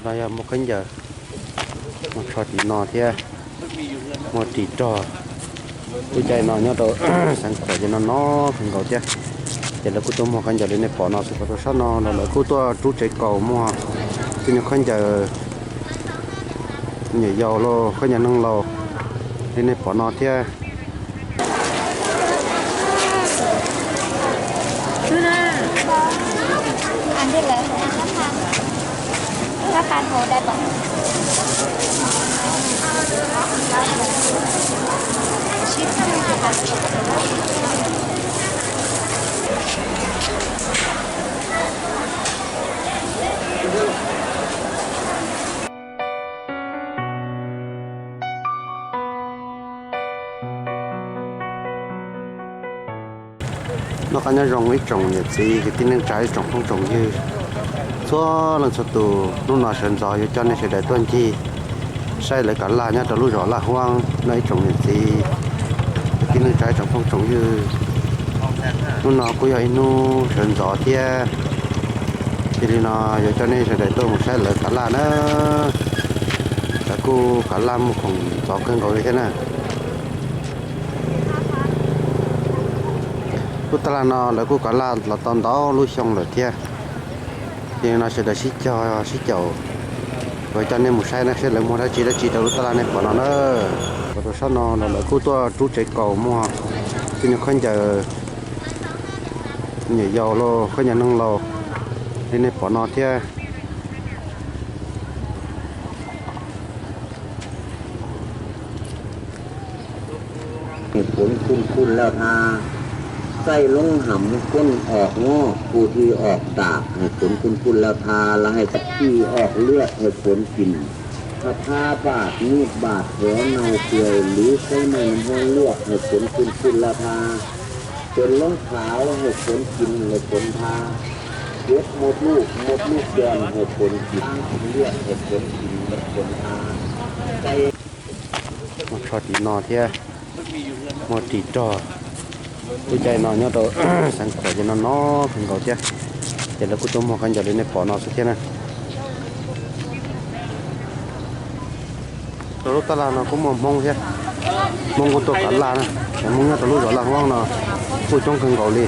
No yog muaj khaub ncaws, muaj tsho tim no thiab, muaj ris rog. Lub caij no nyob rau xeev Khuam ces no no kawg nkaus thiab. Ces lawv kuj tuaj muag khaub ncaws li nej pom no xwb. Rau sab no los lawv kuj tuaj rub tsev kaus muag tej nyuag khaub ncaws nyuam yaus los khaub ncaws neeg laus li nej pom no thiab. Noj qab nyob zoo ib tsoom niam txiv kwv tij neej tsa ib tsoom phooj tsoom ywg txhua leej txhua tus, hnub no sawv ntxov yuav coj nej sawv daws tuaj ncig saib lawv kav laj nyob rau lub zos Laj Huab no ib tsoom niam txiv kwv tij neej tsa ib tsoom phooj tsoom ywg. Hnub no kuj yog ib hnub sawv ntxov thiab, cia li no yuav coj nej sawv daws tuaj mus saib lawv kav laj na. Lawv kuj kav laj muaj khoom ntxov kawg nkaus li thiab na. Lub taj laj no lawv kuj kav laj los tau ntau lub xyoo lawm thiab. Ces no sawv daws sib cog sib caum, kuv coj nej mus saib na, saib lawv muag dab tsi dab tsi rau lub taj laj nej pom no na. Rau sab no los lawv kuj tuaj rub tsev kaus muag tej nyuag khaub ncaws nyuam yaus los khaub ncaws neeg laus li nej pom no thiab. Hev foov kun kun lawm tha, txaij loob ham kun ork ngoj, ku thi ork dam, hev foov kun kun lawm tha, lawv hev txaij thi ork lwaj, hev foov kim, tha tha bam nyuj bam thev nau kuaim lwv saib meej nab luaj, hev foov kun kun lawm tha, foov loob khauv, hev foov kim, hev foov tha, kiav mos luj mos luj cos, hev foov kim, lwaj, hev foov kim, hev foov tha. Muaj tsho tim no thiab, muaj ris rog. Lub caij no nyob rau xeev Khuam ces no no kawg nkaus thiab. Ces lawv kuj tuaj muag khaub ncaws li nej pom no xwb thiab na. Rau lub taj laj no kuj muaj Hmoob thiab, Hmoob kuj tuaj kav laj na. Cov Hmoob nyob rau lub zos Laj Huab no kuj coob kawg nkaus li.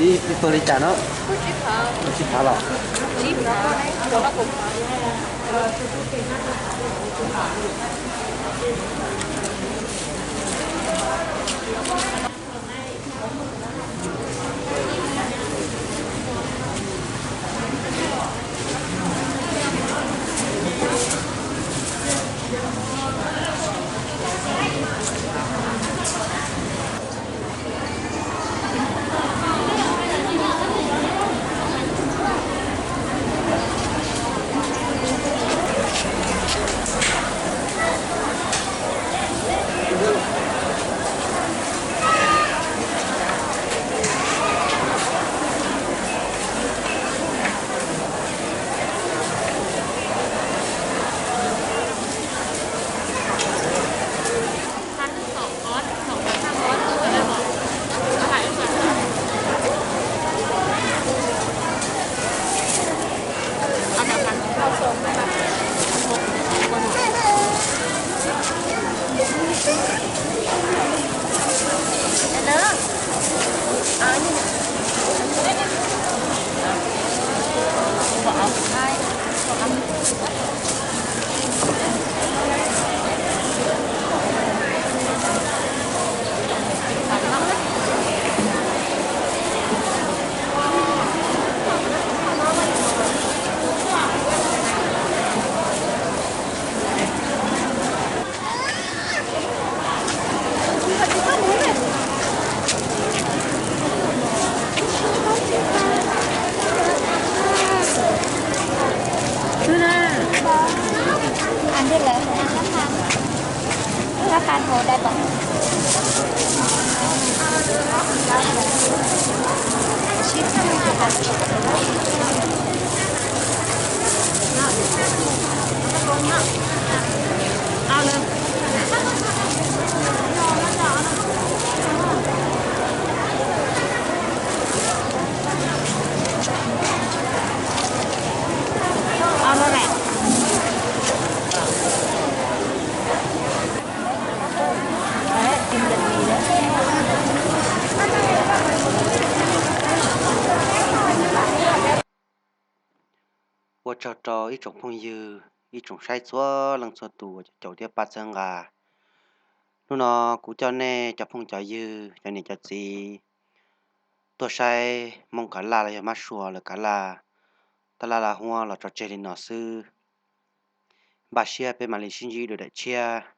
Ib pawg li cas no? Tsib phav los? Ăn đi lẹ, ăn lắm ha. Các bạn hồ đây bọn Ua tsaug rau ib tsoom phooj ywg, ib tsoom saib txhua leej txhua tus uas caum thiab pab txhawb nqa. Hnub no kuv coj nej cov phooj cov ywg, cov niam cov txiv tuaj saib Hmoob Kav Laj los yog Mab Suav lawv Kav Laj taj laj laj huab los tso tseg li no xwb. Npaj siab peb mam li sib ntsib dua daim tshiab.